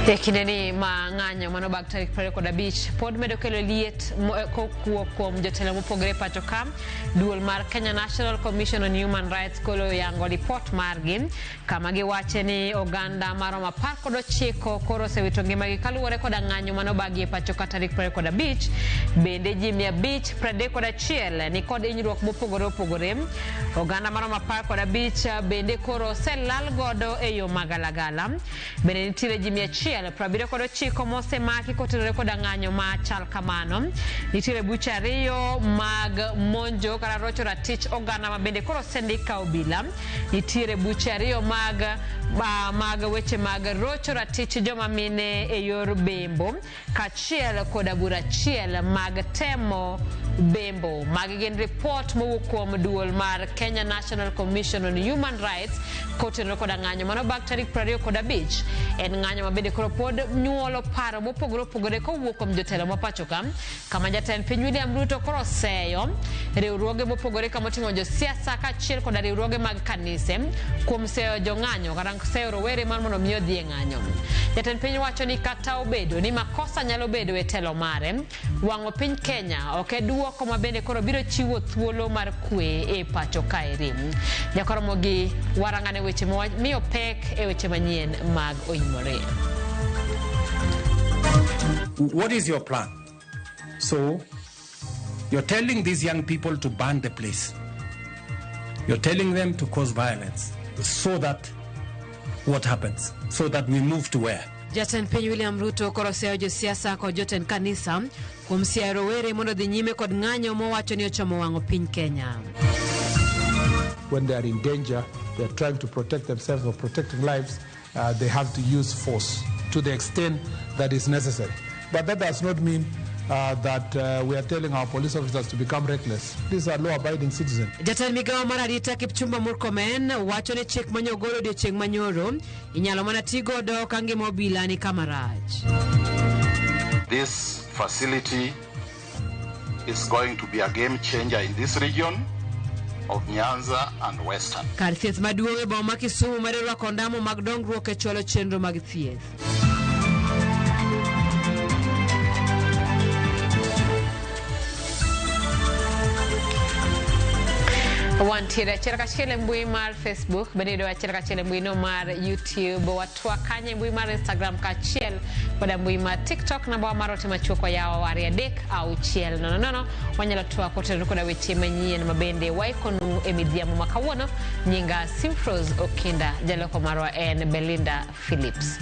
E kindeni ma ng'anyo mano bag tarik 25 pod medo kelo liet kowuok kuom jotelo mopogore pacho ka. Duol mar Kenya National Commission on Human Rights kolo yango ripot margi kama giwache ni oganda maromo 19 koro osewito ngimagi kaluwore koda ng'anyo mano bagi e pacho ka tarik 25. Bende ji 531 ni kod hinyruok mopogore opogore. Oganda maromo 15 bende koro oselal godo e yo magalagala. Bende nitiere ji 179 mosemaki kotenore koda ng'anyo machal kamano. Nitiere buche 2 mag monjo kata rocho ratich oganda ma bende koro osendik ka obila. Nitiere buche 2 mag weche mag rocho ratich joma mine e yor bembo kaachiel koda bura achiel mag temo bembo. Magi gin ripot mowuok kuom duol mar Kenya National Commission on Human Rights kotenore koda ng'anyo mano bag tarik 25. En ng'anyo ma bende koro pod nyuolo paro mopogore opogore kowuok kuom jotelo ma pacho ka, kama jatend piny William Ruto koro oseyo riwruoge mopogore kama oting'o josiasa kaachiel koda riwruoge mag kanise kuom seyo jong'anyo kata seyo rowere mar mondo mi odhi e ng'anyo. Jatend piny wacho ni kata obedo ni makosa nyalo bedo e telo mare, wang'o piny Kenya ok e duoko ma bende koro biro chiwo thuolo mar kwe e pacho kaeri. Nyakoromogi warang'ane weche miyo pek e weche manyien mag oimore. What is your plan? So, you're telling these young people to burn the place. You're telling them to cause violence. So that what happens? So that we move to where? Jatend piny William Ruto koro oseyo josiasa kod jotend kanisa kuom siayo rowere mondo odhi nyime kod ng'anyo mowacho ni ochomo wang'o piny Kenya. When they are in danger, they are trying to protect themselves or protecting lives, they have to use force to the extent that is necessary. But that does not mean that we are telling our police officers to become reckless. These are law-abiding citizens. Jatend migawo mar arita Kipchumba Murkomen wacho ni chik manyogolo odiochieng' manyoro inyalo mana ti godo ka ngima obila ni kama rach. This facility is going to be a game changer in this region of Nyanza and Western. Kar thieth maduong' e boma ma Kisumu medo rwako ondamo mag dongruok e chwalo chenro mag thieth. Wantiere achiel kachiel e mbui mar Facebook, bende yudo achiel kachiel e mbui no mar YouTube, watwa kanye e mbui mar Instagram kaachiel koda mbui mar TikTok. Namba wa mar ote machuok wayawo 2 3 6 0 0. Wanyalo twak kotenore koda weche manyien ma bende waikonu e midhiambo ma kawuono. Nyinga Simfrose Okinda, jaloko marwa en Belinda Phillips.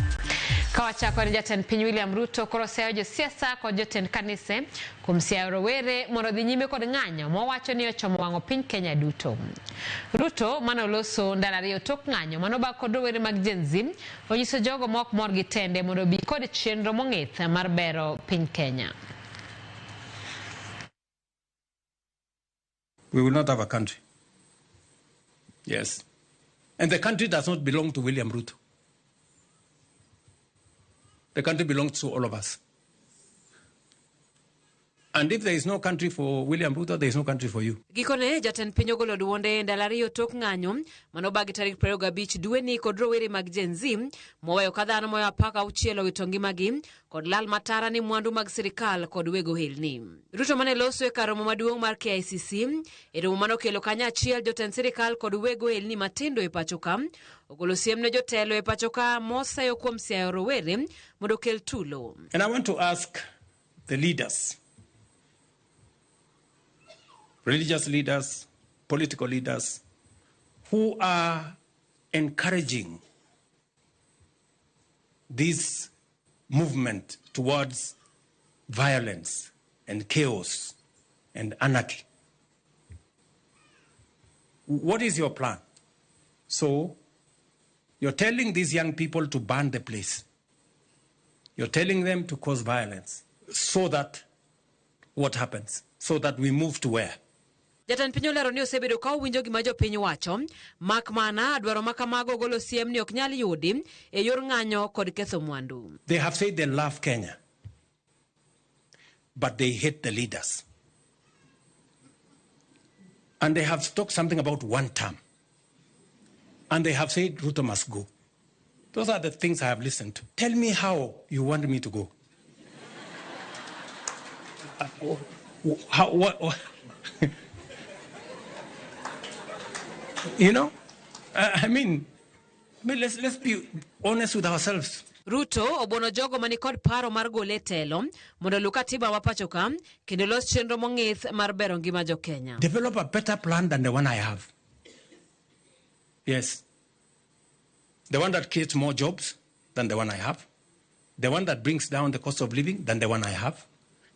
Kawachako ni jatend piny William Ruto koro oseyo josiasa kod jotend kanise kuom siayo rowere mondo odhi nyime kod ng'anyo mowacho ni ochomo wang'o piny Kenya duto. Ruto mane oloso ndalo 2 tok ng'anyo mano bag kod rowere mag Gen Z onyiso jogo ma ok mor gi tende mondo obi kod chenro mong'ith mar bero piny Kenya. We will not have a country. Yes. And the country does not belong to William Ruto. The country belongs to all of us. And if there is no country for William Ruto, there is no country for you. Gikone jatend piny ogolo duonde ndalo 2 tok ng'anyo mano bagi tarik 25 dweni kod rowere mag Gen Z moweyo ka dhano moyo 16 owito ngimagi kod lal matara ni mwandu mag sirikal kod weg ohelni. Ruto mane loso e kar romo maduong' mar KICC e romo manokelo kanyachiel jotend sirikal kod weg ohelni matindo e pacho ka ogolo siem ne jotelo e pacho ka moseyo kuom siayo rowere mondo okel tulo. And I want to ask the leaders, religious leaders, political leaders, who are encouraging this movement towards violence and chaos and anarchy. What is your plan? So, you're telling these young people to burn the place. You're telling them to cause violence so that what happens? So that we move to where? Jatend piny olero ni osebedo ka owinjo gima jopiny wacho, mak mana dwaro ma kamago golo siem ni ok nyal yudi e yor ng'anyo kod ketho mwandu. They have said they love Kenya, but they hate the leaders. And they have talked something about one term. And they have said Ruto must go. Those are the things I have listened to. Tell me how you want me to go. How, what? You know? I mean, let's be honest with ourselves. Ruto obuono jogo manikod paro mar gole e telo mondo oluw katiba ma pacho ka kendo los chenro mong'ith mar bero ngima jokenya. Develop a better plan than the one I have. Yes. The one that creates more jobs than the one I have. The one that brings down the cost of living than the one I have.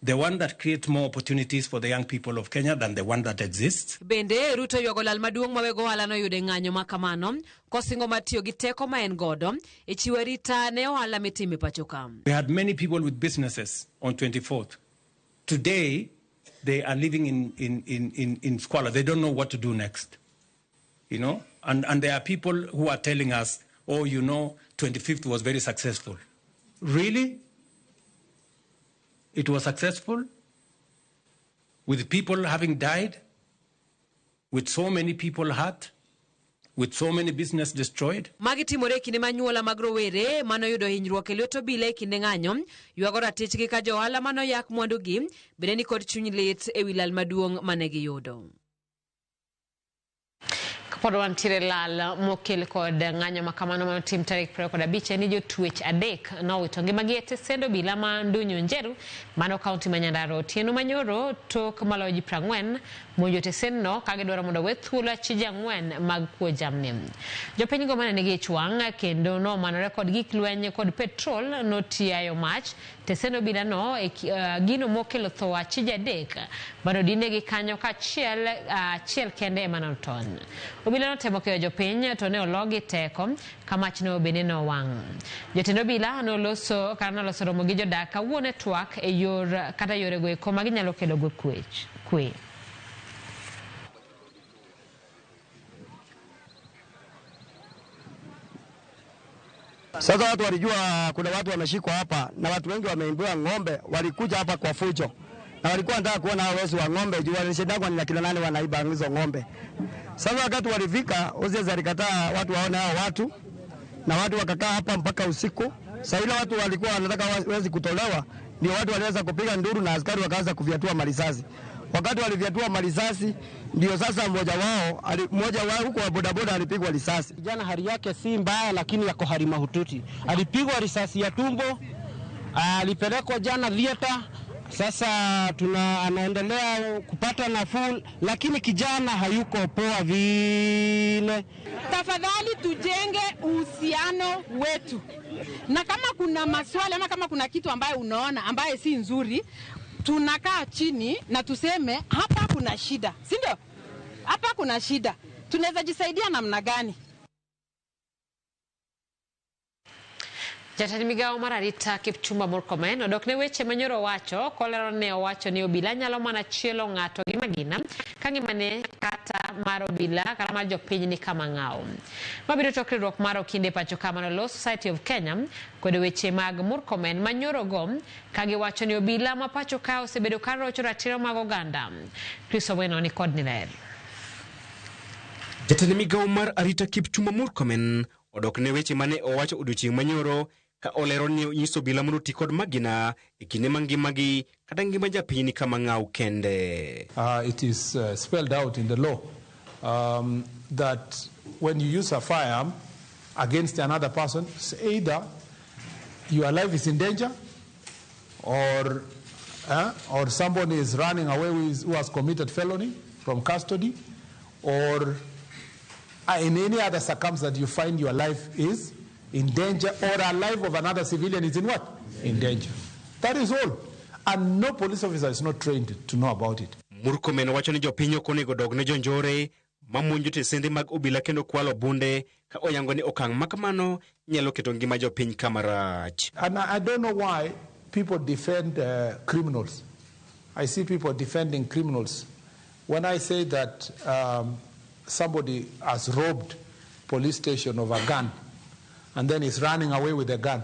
The one that creates more opportunities for the young people of Kenya than the one that exists. Bende Ruto ywago lal maduong' ma weg ohala noyudo e ng'anyo ma kamano kosingo mar tiyo gi teko ma en godo e chiwo arita ne ohala mitimo e pacho ka. We had many people with businesses on 24th. Today, they are living in squalor. They don't know what to do next. You know? And there are people who are telling us, oh, you know, 25th was very successful. Really? It was successful? With people having died? With so many people hurt? With so many business destroyed? Magi timore e kinde ma anyuola mag rowere manoyudo hinyruok e lwet obila e kinde ng'anyo ywago ratichgi ka jo ohala manoyak mwandugi bende nikod chuny lit e wi lal maduong' mane giyudo. Kapod wantiere lal mokel kod ng'anyo ma kamano manotim tarik 25 en ni jotwech 3 nowito ngimagi e tesend obila ma Ndunyu Njeru mano kaunti ma Nyandarua otieno manyoro tok maloyo ji 40 monjo tesendno ka gidwaro mondo owe thuolo achije 4 mag kuo jamni. Jopinygo mane nigi ich wang' kendo nomanore kod gik lweny kod petrol notiayo mach tesend obila no e gino mokelo tho achije 3 manodinegi kanyo ka achiel kende ema notony. Obila notemo keyo jopiny to ne ologi teko ka machno bende nowang'. Jotend obila noloso kata noloso romo gi jodak kawuono e twak e yor kata yorego eko ma ginyalo kelo go kwe. Sasa watu walijua kuna watu wameshikwa hapa na watu wengi wameimbiwa ng'ombe, walikuja hapa kwa fujo. Na walikuwa wanataka kuona hao wezi wa ng'ombe juu walishindwa ni kina nani wanaiba hizo ng'ombe. Sasa wakati walifika, Ozezi alikataa watu waone hao watu na watu wakakaa hapa mpaka usiku. Sasa ile watu walikuwa wanataka wezi kutolewa, ndio watu walianza kupiga nduru na askari wakaanza kufyatua marisasi. Wakati walifyatua marisasi ndio sasa mmoja wao huko wa bodaboda alipigwa risasi. Kijana hali yake si mbaya lakini yako hali mahututi. Alipigwa risasi ya tumbo, alipelekwa jana theater. Sasa anaendelea kupata nafuu lakini kijana hayuko poa vile. Tafadhali tujenge uhusiano wetu. Na kama kuna maswali ama kama kuna kitu ambaye unaona ambaye si nzuri, tunakaa chini na tuseme hapa kuna shida, si ndio? Hapa kuna shida. Tunaweza jisaidia namna gani? Jatend migawo mar arita Kipchumba Murkomen odok ne weche manyoro wacho kolero ne owacho ni obila nyalo mana chielo ng'ato gi magina ka ngimane kata mar obila kata mar jopiny ni kama ng'awo. Mabiro tok riwruok mar okinde pacho ka mano Law Society of Kenya kod weche mag Murkomen manyoro go ka giwacho ni obila ma pacho ka osebedo ka rocho ratiro mag oganda. Chris Oweno ni kod ler. Jatend migawo mar arita Kipchumba Murkomen odok ne weche mane owacho odiochieng' manyoro ka olero ni onyiso obila mondo oti kod magina e kinde ma ngimagi kata ngima japiny ni kama ng'aw kende. It is spelled out in the law that when you use a firearm against another person, either your life is in danger or somebody is running away who has committed felony from custody, or in any other circumstance that you find your life is in danger or a life of another civilian is in what? In danger. That is all. And no police officer is not trained to know about it. Murkomen wacho ni jopiny ok onego dog ne jonjore mamonjo tesende mag obila kendo kwalo bunde ka oyango ni okang' ma kamano nyalo keto ngima jopiny kama rach. And I don't know why people defend criminals. I see people defending criminals. When I say that somebody has robbed police station of a gun and then is running away with a gun,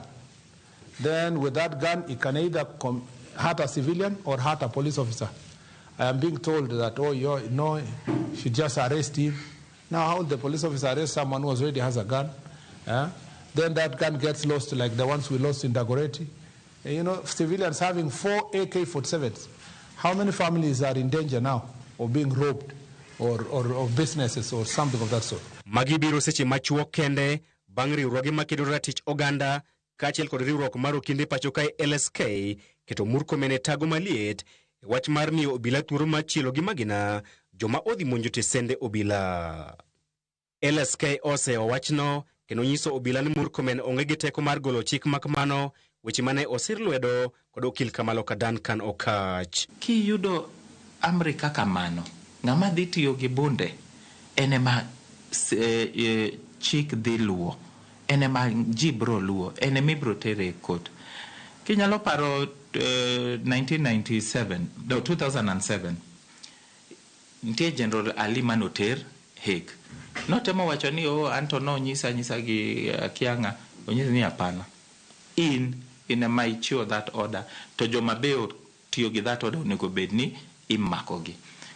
then with that gun he can either hurt a civilian or hurt a police officer. I am being told that, oh, you should just arrest him. Now, how will the police officer arrest someone who already has a gun? Then that gun gets lost, like the ones we lost in Dagoretti. And, you know, civilians having 4 AK-47s. How many families are in danger now of being robbed or businesses or something of that sort? Magi biro seche machuok kende bang' riwruoge makedo ratich oganda kaachiel kod riwruok mar okinde pacho kae LSK keto Murkomen e tago maliet e wach mar miyo obila thuolo mar chielo gi magina joma odhi monjo tesende obila. LSK oseyo wachno kendo nyiso obila ni Murkomen onge gi teko mar golo chik makamano, weche mane osir lwedo kod okil Kamaloka Duncan Okach. Kiyudo amri kaka mano, ng'ama dhi tiyo gi bunde en ema chik dhi luwo, en ema ji bro luwo, en ema ibro tere e court. Kinyalo paro 1997, no, 2007, nitie General Ali manoter Hague. Notemo wacho ni oh, anto nonyisa nyisa gi kiang'a, onyisi ni hapana. In ema ichiwo that order, to joma be otiyo gi that order onego bed ni imakogi.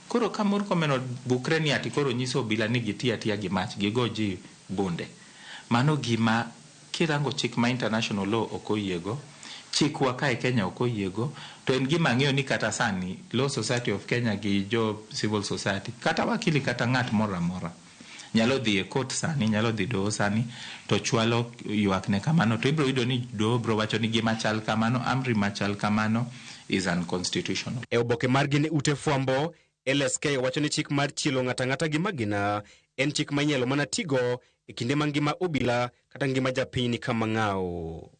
Koro ka Murkomen obukre ni ati koro nyiso obila ni giti atiya gi mach, gigo ji bunde. Mano gima kirango chik ma international law ok oyiego, chikwa kae Kenya ok oyiego, to en gima ang'eyo ni kata sani Law Society of Kenya gi jo civil society, kata wakili kata ng'at moro amora nyalo dhi e court sani, nyalo dhi doho sani, to chwalo ywak ne kamano, to ibro yudo ni doho bro wacho ni gima chal kamano, amri machal kamano is unconstitutional. E oboke margi ne ute fwambo, LSK wacho ni chik mar chielo ng'ato ang'ata gi magina en chik ma inyalo mana tigo e kinde ma ngima obila kata ngima japiny ni kama ng'awo.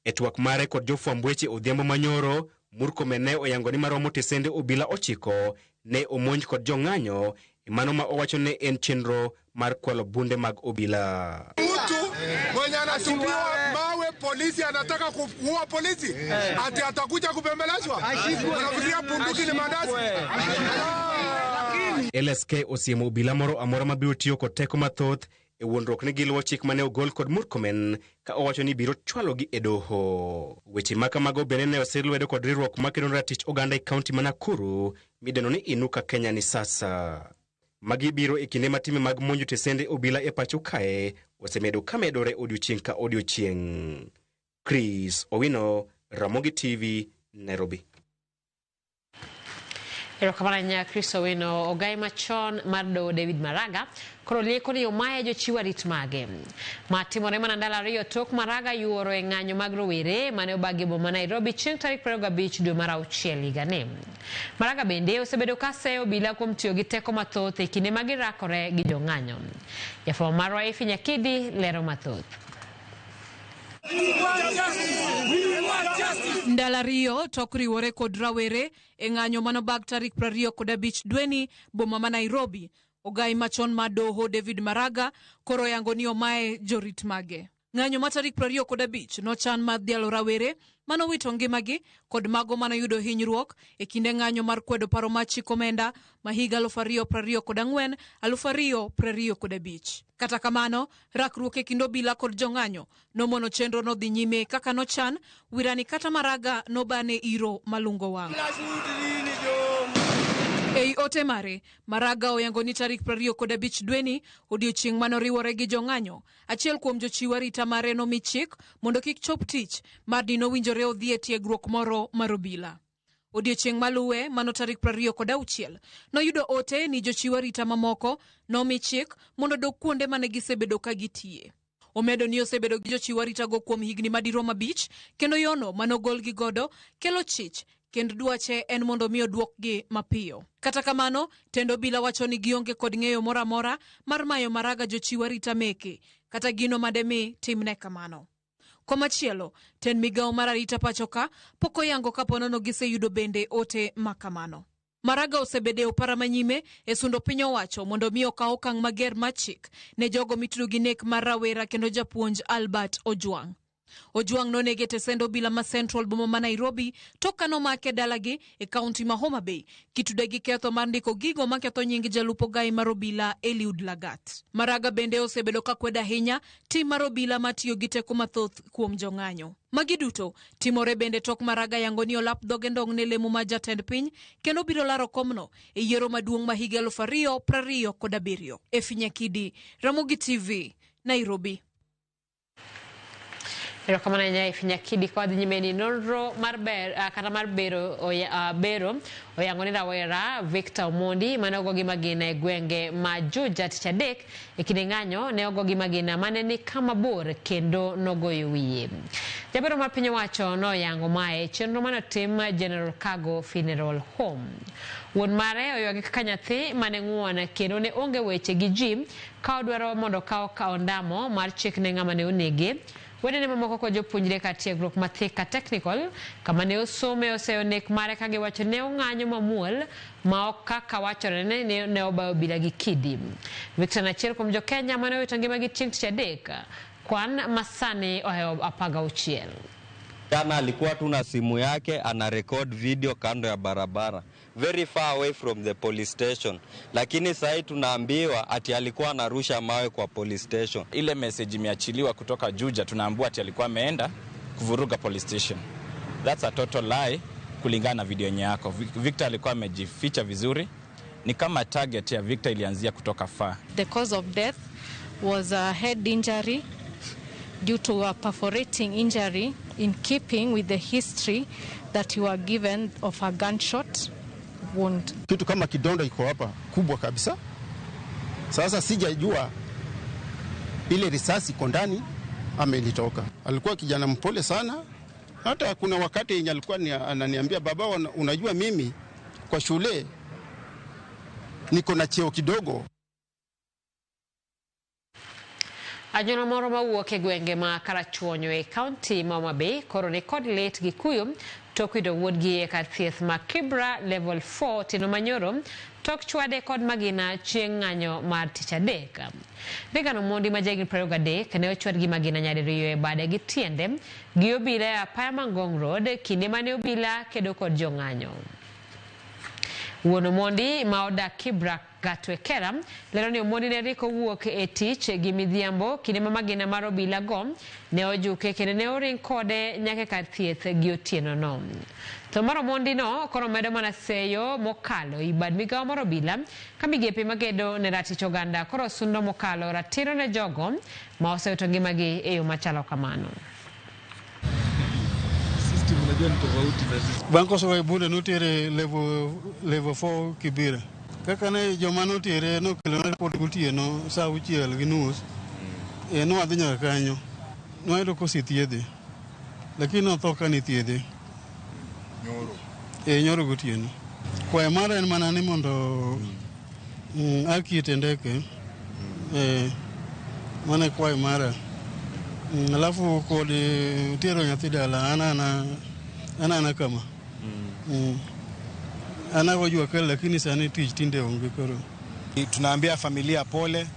E twak mare kod jofwamb weche odhiambo manyoro, Murkomen ne oyango ni maromo tesende obila 9 ne omonj kod jong'anyo e mano ma owacho ne en chenro mar kwalo bunde mag obila. Mtu mwenye anatupiwa mawe polisi anataka kuua polisi, ati atakuja kupembelezwa? Unafikiria bunduki ni mandazi? LSK osiemo obila moro amora mabiro tiyo kod teko mathoth e wuondruok ni giluwo chik mane ogol kod Murkomen ka owacho ni biro chwalogi e doho. Weche ma kamago bende ne osir lwedo kod riwruok makedo ratich oganda e kaunti ma Nakuru midendo ni Inuka Kenya ni sasa. Magi biro e kinde ma timbe mag monjo tesende obila e pacho kae osemedo ka medore odiochieng' ka odiochieng'. Chris Owino, Ramogi TV, Nairobi. Erokamano ahinya Chris Owino. Ogai machon mar doho David Maraga koro lieko ni omaye jochiw arit mage. Matimore mana ndalo 2 tok Maraga yuoro e ng'anyo mag rowere mane obagi e boma Nairobi chieng' tarik 25 dwe mar 6 higani. Maraga bende osebedo ka seyo obila kuom tiyo gi teko mathoth e kinde ma girakore gi jong'anyo. Jafwambo marwa Efi Nyakidi lero mathoth. Ndalo 2 tok riwore kod rawere e ng'anyo manobag tarik 25 dweni boma ma Nairobi. Ogai machon ma doho David Maraga koro yango ni omaye jorit mage. Ng'anyo ma tarik 25 nochan mar dhialo rawere manowito ngimagi kod mago manoyudo hinyruok e kinde ng'anyo mar kwedo paro mar chik omenda ma higa 2024 2025. Kata kamano, rakruok e kind obila kod jong'anyo nomono chenro nodhi nyime kaka nochan, wirani kata Maraga nobane iro malungo wang'. Ei ote mare, Maraga oyango ni tarik 25 dweni, odiochieng' manoriwore gi jong'anyo, achiel kuom jochiw arita mare nomi chik mondo kik chop tich mar ni nowinjore odhi e tiegruok moro mar obila. Odiochieng' maluwe, mano tarik 26, noyudo ote ni jochiw arita mamoko nomi chik mondo dog kuonde mane gisebedo ka gitiye. Omedo ni osebedo gi jochiw aritago kuom higni madirom 5, kendo yono manogolgi godo kelo chich kendo dwache en mondo mi oduokgi mapiyo. Kata kamano, tend obila wacho ni gionge kod ng'eyo moro amora mar mayo Maraga jochiw arita meke, kata gino mademi timne kamano. Komachielo, tend migawo mar arita pacho ka pok oyango kapo nono giseyudo bende ote makamano. Maraga osebedo e opara manyime e sundo piny owacho mondo mi okaw okang' mager mar chik ne jogo mitudo gi nek mar rawera kendo japuonj Albert Ojwang. Ojwang nonege e tesend obila ma Central boma ma Nairobi tok kanomake dalagi e kaunti ma Homa Bay kitude gi ketho mar ndiko gigo maketho nying jalup ogai mar obila Eliud Lagat. Maraga bende osebedo ka kwedo ahinya tim mar obila matiyo gi teko mathoth kuom jong'anyo. Magi duto timore bende tok Maraga yango ni olap dhoge ndong' ne lemo mar jatend piny kendo biro laro komno e yiero maduong' ma higa 2027. Efi Nyakidi, Ramogi TV, Nairobi. Erokamano ahinya Ifi Nyakidi. Ka wadhi nyime ni nonro mar ber kata mar bero bero oyango ni rawera Victor Omondi mane ogo gi magina e gwenge ma Juja tich adek e kinde ng'anyo ne ogo gi magina mane ni kama bor kendo nogoyo wiye. Jabero mar piny owacho noyango mae e chenro mane otim General Cargo Funeral Home. Wuon mare oywage kaka nyathi mane ng'uon kendo ne onge weche gi ji ka odwaro mondo okaw ondamo mar chik ne ng'ama ne onege. Wedene mamoko kod jopuonjre kar tiegruok ma Thika Technical kama ne osome oseyo nek mare ka giwacho ne ong'anyo mamuol ma ok kaka wachore ni ne obayo obila gi kidi. Victor en achiel kuom jokenya mane owito ngimagi chieng' tich adek kwan masani ohewo 16. Jana alikuwa tu na simu yake ana record video kando ya barabara very far away from the police station, lakini sahii tunaambiwa ati alikuwa anarusha mawe kwa police station. Ile message imeachiliwa kutoka Juja, tunaambiwa ati alikuwa ameenda kuvuruga police station. That's a total lie kulingana na video yenye yako. Victor alikuwa amejificha vizuri, ni kama target ya Victor ilianzia kutoka far. The cause of death was a head injury due to a perforating injury in keeping with the history that you were given of a gunshot wound. Kitu kama kidonda iko hapa kubwa kabisa. Sasa sijajua ile risasi iko ndani ama ilitoka. Alikuwa kijana mpole sana. Hata kuna wakati yenye alikuwa ananiambia, baba, unajua mimi kwa shule niko na cheo kidogo. Anyuola moro mawuok e gwenge ma Karachuonyo e kaunti ma Homa Bay koro ni kod lit gi kuyo tok yudo wuodgi e kar thieth ma Kibra Level 4 otieno manyoro tok chwade kod magina chieng' ng'anyo mar tich adek. Reagan Omondi ma jahigni 23 ne ochwad gi magina nyadiriyo e bade gi tiende gi obila e apaya ma Ngong Road kinde mane obila kedo kod jong'anyo. Wuon Omondi ma odak Kibra Gatwekera lero ni Omondi ne rik owuok e tich gi midhiambo kinde ma magina mar obila go ne ojuke kendo ne oring kode nyaka e kar thieth gi otieno no. Tho mar Omondi no koro medo mana seyo mokalo i bad migawo mar obila ka migepe makedo ne ratich oganda koro sundo mokalo ratiro ne jogo ma osewito ngimagi e yo machalo kamano. Bang' koso bunde notere level 4 Kibera. Kaka ne joma notere nokelona ripot gotieno sa 6:30, nwadhi nyaka kanyo. Nwayudo kosethiedhe, lakini notho ka nithiedhe. Nyoro gotieno. Kwayo mara en mana ni mondo haki itendeke. Mano e kwayo mara. Alafu kod tero nyathi dala an ana kama. An ago jua kali lakini sani tich tinde onge koro. Tunaambia familia pole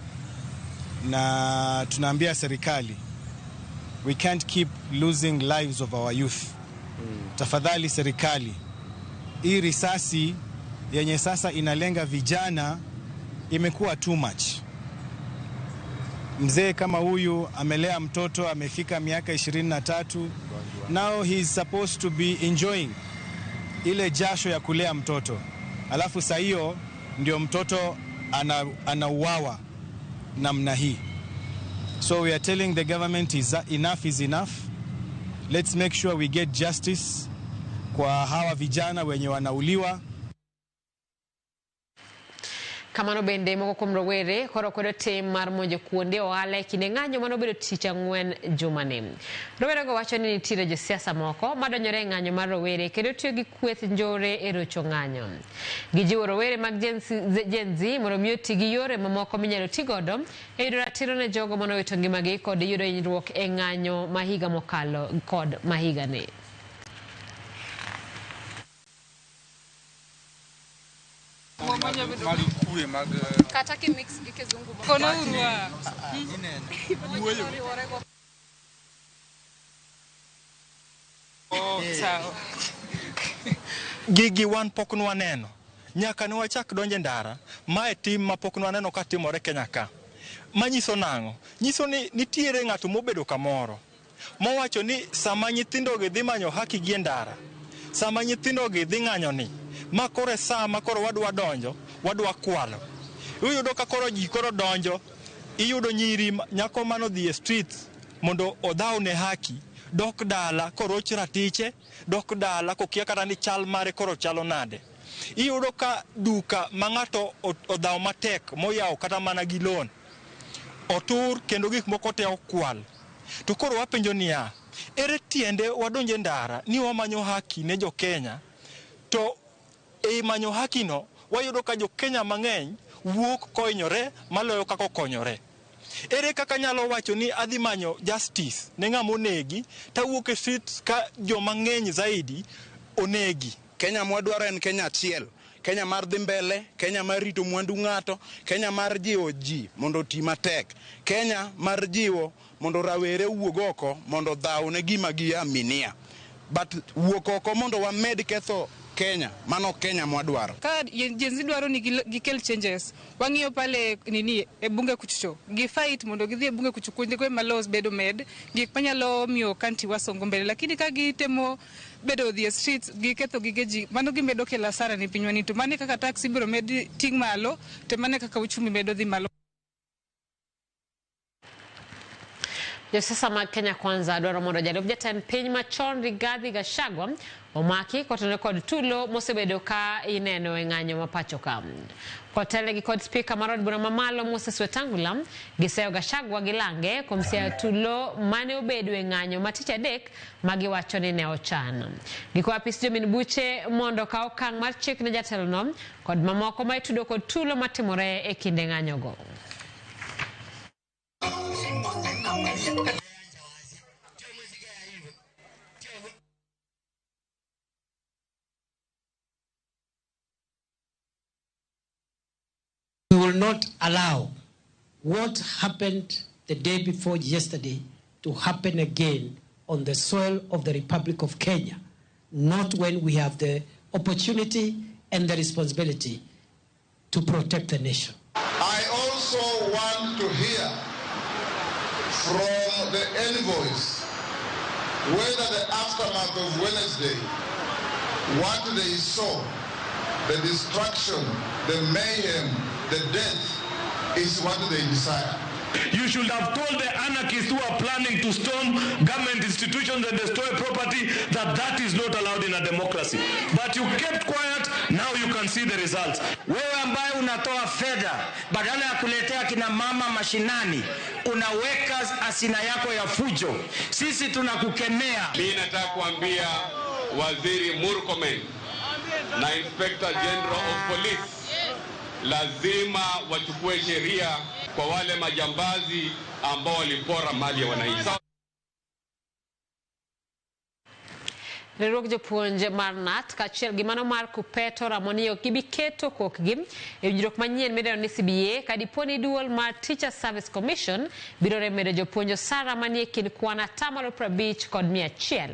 na tunaambia serikali we can't keep losing lives of our youth. Tafadhali serikali, hii risasi yenye sasa inalenga vijana imekuwa too much. Mzee kama huyu amelea mtoto amefika miaka 23, now he is supposed to be enjoying ile jasho ya kulea mtoto, alafu saa hiyo ndio mtoto anauawa namna hii. So we are telling the government is enough is enough. Let's make sure we get justice kwa hawa vijana wenye wanauliwa. Kamano bende moko kuom rowere koro kwedo tim mar monjo kuonde ohala e kinde ng'anyo manobedo tich ang'wen jumani. Rowerego wacho ni nitiere josiasa moko madonjore e ng'anyo mar rowere kendo tiyo gi kweth njore e rocho ng'anyo. Gijiwo rowere mag Gen Z mondo mi oti gi yore mamoko minyalo ti godo e yudo ratiro ne jogo manowito ngimagi kod yudo hinyruok e ng'anyo ma higa mokalo kod ma higani. Kata ki mix gi kizungu kono urwa Gigi wan pok nwaneno nyaka ne wachak donje ndara. Mae tim ma pok nwaneno ka timore Kenya ka. Manyiso nang'o? Nyiso ni nitiere ng'ato mobedo kamoro mowacho ni sama nyithindo gi dhi manyo haki gi e ndara, sama nyithindo gi dhi ng'anyo ni ma koro e saa ma koro wadwa donjo, wadwa kwalo. Iyudo ka koro ji koro donjo, iyudo nyiri nyako manodhi e street mondo odhaw ne haki, Dok dala koroch ratiche, dok dala kokia kata ni chal mare koro chalo nade. Iyudo ka duka ma ng'ato odhawo matek moyawo kata mana gi loan otur kendo gik moko te okwal. To koro wapenjo niya, ere tiende wadonje ndara ni wamanyo haki ne jo Kenya, to e manyo haki no wayudo ka jo Kenya mang'eny wuok kohinyore maloyo kaka okonyore. Ere kaka nyalo wacho ni adhi manyo justice ne ng'ama onegi tawuok e street ka joma ng'eny zaidi onegi. Kenya mwadwaro en Kenya achiel. Kenya mar dhi mbele, Kenya mar rito mwandu ng'ato, Kenya mar jiwo ji mondo oti matek, Kenya mar jiwo mondo rawere owuog oko mondo odhaw ne gima giaminia. But wuok oko mondo wamed ketho Kenya, mano Kenya mwadwaro. Ka Gen Z dwaro ni gikel changes, wang'iyo pale nini e bunge kuchocho, gi fight mondo gidhi e bunge kucho kuonde ma laws bedo med, gik manyalo miyo country wasongo mbele. Lakini ka gitemo bedo dhi e streets, giketho gige ji, mano gimedo kelo hasara ne pinywa ni. To mano e kaka tax ibiro med ting' malo, to mano e kaka uchumi medo dhi malo. Josiasa mag Kenya Kwanza dwaro mondo jalup jatend piny machon Rigathi Gachagua omaki kotenore kod tulo mosebedo ka ineno e ng'anyo ma pacho ka. Kotelnegi kod spika mar od bura mamalo Moses Wetangula, giseyo Gachagua gi lange kuom siayo tulo mane obedo e ng'anyo ma tich adek ma giwacho ni ne ochan. Gikwayo apis jomin buche mondo okaw okang' mar chik ne jatelono kod mamoko ma itudo kod tulo matimore e kinde ng'anyogo. We will not allow what happened the day before yesterday to happen again on the soil of the Republic of Kenya, not when we have the opportunity and the responsibility to protect the nation. I also want to hear from the envoys whether the aftermath of Wednesday, what they saw, the destruction, the mayhem, the death, is what they desire. You should have told the anarchists who are planning to storm government institutions and destroy property that that is not allowed in a democracy. But you kept quiet, now you can see the results. Wewe ambaye unatoa fedha badala ya kuletea kina mama mashinani, unaweka asina yako ya fujo. Sisi tunakukemea. Mimi nataka kuambia Waziri Murkomen na Inspector General of Police lazima wachukue sheria kwa wale majambazi ambao walipora mali ya wananchi. Riwruog jopuonj mar KNUT kaachiel gi mano mar KUPPET oramo ni ok gibi keto kokgi e winjruok manyien midendo ni CBA ka dipo ni duol mar Teacher Service Commission biro medo jopuonj osara manie kind kwan 50,000 kod 100.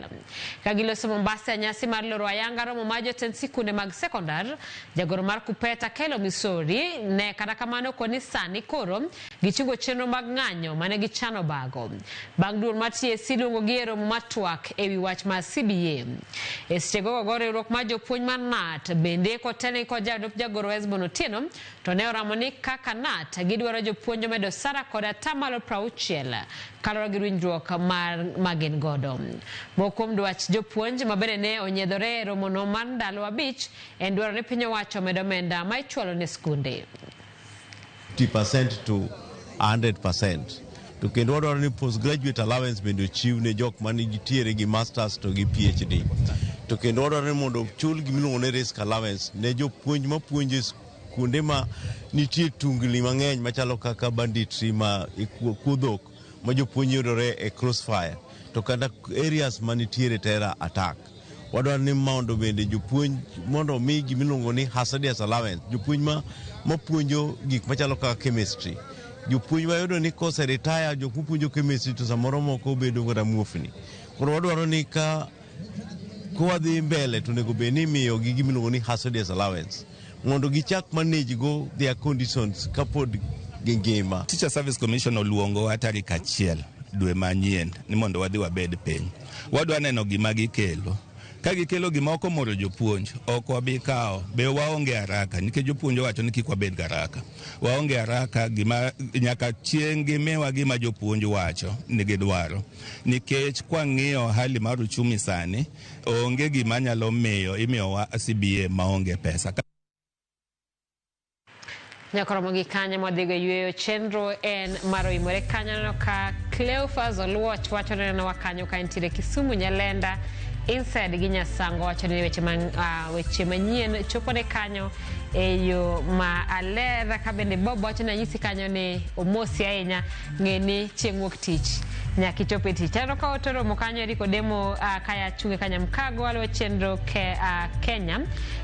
Ka giloso Mombasa e nyasi mar loro ayanga romo mar jotend sikunde mag sekondar, jagoro mar KUPPET Akelo Misori ne kata kamano koni sani koro gichungo chenro mag ng'anyo mane gichano bago. Bang' duol mar TSC luongogi e romo mar twak ewi wach mar CBA. E seche go riwruok mar jopuonj mar KNUT bende kotelnegi kod jalup jagoro Hesbon Otieno to ne oramo ni kaka KNUT gidwaro jopuonj omedo osara kod 60% kaluwore gi winjruok ma gin godo. Moko kuom dwach jopuonj ma bende ne onyiedhore e romono mar ndalo 5 en dwaro ni piny owacho omed omenda ma ichwalo ne skunde. 50% to 100%. To kendo wadwaro ni postgraduate allowance bende ochiw ne jok manitiere gi masters to gi PhD. To kendo wadwaro ni mondo ochul gimiluongo ni risk allowance ne jopuonj mapuonjo kuonde ma nitie tungni mang'eny machalo kaka banditry ma kuo dhok ma jopuonj yudore e crossfire to kata areas manitiere terror attack. Wadwaro ni mondo bende jopuonj mondo omi gimiluongo ni hazardous allowance, jopuonj mapuonjo gik machalo kaka chemistry. Jopuonj wayudo ni kose retire jok mapuonjo chemistry to samoro moko bedo kata muofni. Koro wadwaro ni ka wadhi mbele to onego bed ni imiyogi gimiluongo ni hazardous allowance mondo gichak manage go their conditions kapod gingima. Teacher Service Commission oluongowa tarik 1 dwe manyien ni mondo wadhi wabed piny. Wadwa neno gima gikelo. Ka gikelo gima ok omoro jopuonj, ok wabi kawo. Be waonge haraka nikech jopuonj owacho ni kik wabed gi haraka. Waonge haraka gima nyaka chieng' gimiwa gima jopuonj wacho ni gidwaro. Nikech kwang'iyo hali mar uchumi sani, onge gima nyalo miyo imiyowa CBA maonge pesa. Nyakoromo gi kanyo mwadhigo e yweyo chenro en mar oimore kanyo aneno ka Cleophas Oluoch wacho ni nenowa kanyo ka entiere Kisumu Nyalenda Inside gi Nyasango wacho ni weche ma, weche manyien chopone kanyo e yo ma aler ka bende Bob wacho ni anyisi kanyo ni omosi ahinya ng'e ni chieng' wuok tich nyaka ichop e tich. Aneno ka ote romo kanyo Eric Odemo kaya chunge Kanyamkago aluwo chenro Kenya.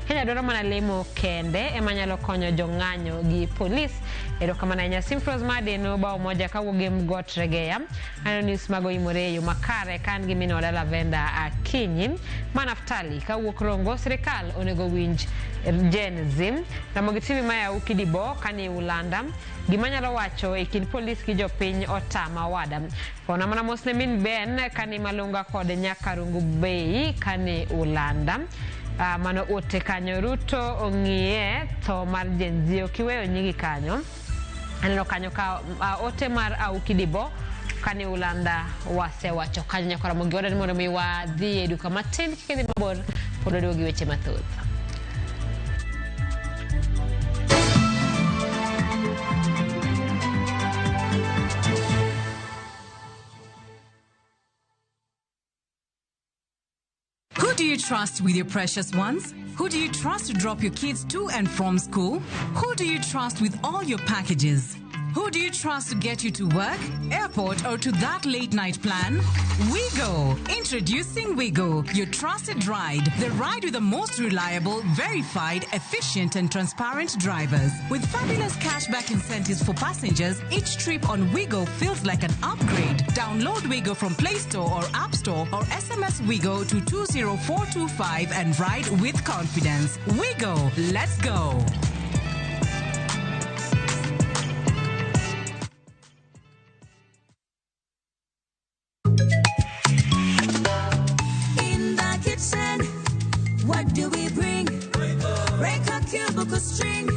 Kenya dwaro mana lemo kende ema nyalo konyo jong'anyo gi polis. Erokamano ahinya Simfros Madeno bao moja kawuok e Mgot Regeya. Aneno news mago imore e yo makare ka an gi minwa Lavenda Akinyi. Ma Naftali kawuok Rongo sirikal onego winj Gen Z. Ramogi TV maya Ukidibo kani Ulanda. Gima nyalo wacho e kind polis gi jopiny otama wada. Kona mana mos ne min Ben kani Malunga kod Nyakarungu Bay kani Ulanda. Mano ote kanyo Ruto ong'iye tho mar Gen Z ok iweyo nyingi kanyo. Aneno kanyo ka ote mar Aukidibo kani Ulanda wasewacho kanyo nyakora mogi wadwa ni mondo mi wadhi e duka matin kik idhi mabor pod waduogo gi weche mathoth. Who do you trust with your precious ones? Who do you trust to drop your kids to and from school? Who do you trust with all your packages? Who do you trust to get you to work, airport, or to that late night plan? WeGo! Introducing WeGo, your trusted ride. The ride with the most reliable, verified, efficient, and transparent drivers. With fabulous cashback incentives for passengers, each trip on WeGo feels like an upgrade. Download WeGo from Play Store or App Store or SMS WeGo to 20425 and ride with confidence. WeGo! Let's go! In the kitchen, what do we bring? Break a cubicle string,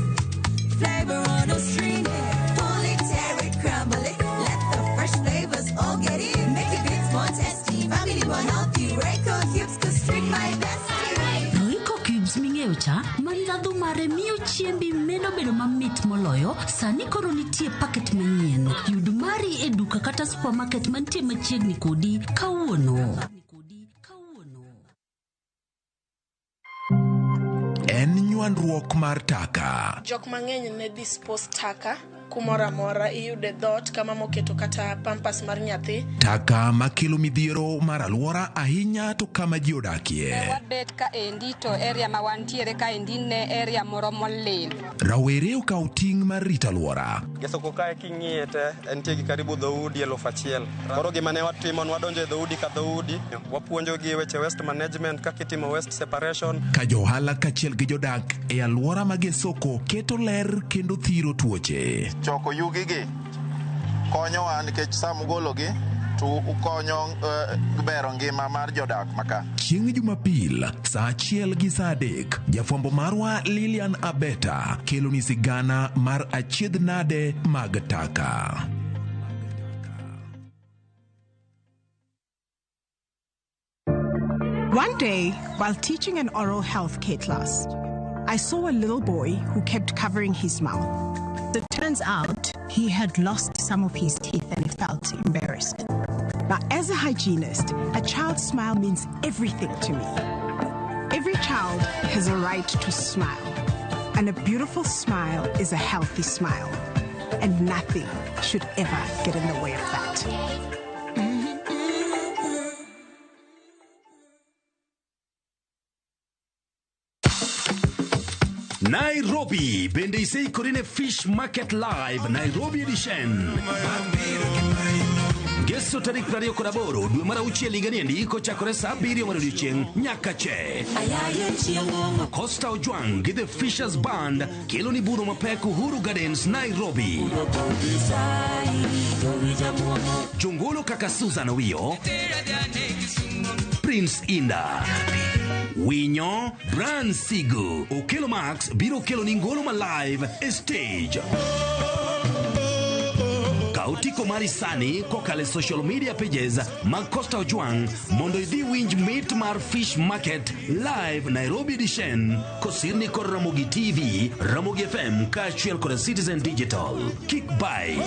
flavor on a string. Pull it, tear it, crumble it. Let the fresh flavors all get in. Make it bits more tasty, family more healthy. Royco cubes could string my bestie. Royco cubes ming'eyo cha ma ndhadhu mare miyo chiembi medo bedo mamit moloyo sani koro nitie paket manyien yud mari e duka kata supermarket mantie machiegni kodi kawuono. En nywandruok mar taka. Jok mang'eny ne dispose taka kumoro amora iyude dhoot kama moketo kata pampas mar nyathi. Taka makelo midhiero mar alwora ahinya to kama ji odakie. Wabet kaendi to area ma wantiere kaendi ne area moro molil. Rawere okaw ting' mar rito alwora. Gesoko kae king'iye te entie gi karibu dhoudi 1000. Koro gima ne watimo ne wadonjo e dhoudi ka dhoudi, wapuonjogi weche waste management, kaka itimo waste separation. Ka johala kaachiel gi jodak e alwora ma Gesoko keto ler kendo thiro tuoche. Choko yugigi konyowa nikech sama ugologi to ukonyo bero ngima mar jodak maka. Chieng' Jumapil saa 1 gi saa 3 jafwambo marwa Lilian Abeta kelo ni sigana mar achiedh nade mag taka. One day, while teaching an oral health care class, I saw a little boy who kept covering his mouth. It turns out he had lost some of his teeth and he felt embarrassed. Now, as a hygienist, a child's smile means everything to me. Every child has a right to smile, and a beautiful smile is a healthy smile, and nothing should ever get in the way of that. Nairobi bende iseikori ne Fish Market Live Nairobi Edition. Ngeso tarik 28 dwe mar auchiel higani endi kochakore saa 7 mar odiechieng' nyaka che. Costa Ojwang' gi The Fishers Band kelo ni budho mapek Uhuru Gardens Nairobi. Jongolo kaka Susan Owiyo, Prince Inda. Winyo, Brian Sigu, Okelo Max biro kelo ni ngolo ma live e stage. Kaw otiko mari sani kokalo e social media pages mag Costa Ojwang mondo idhi winj mit mar Fish Market live Nairobi edition kosirni kod Ramogi TV, Ramogi FM kaachiel kod Citizen Digital. Kik bai.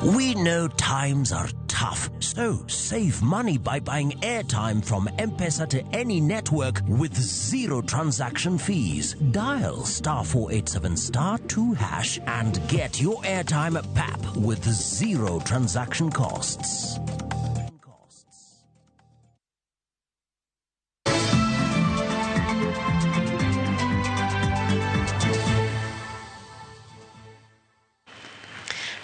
We know times are tough, so save money by buying airtime from M-Pesa to any network with zero transaction fees. Dial star 487 star 2 hash and get your airtime at PAP with zero transaction costs.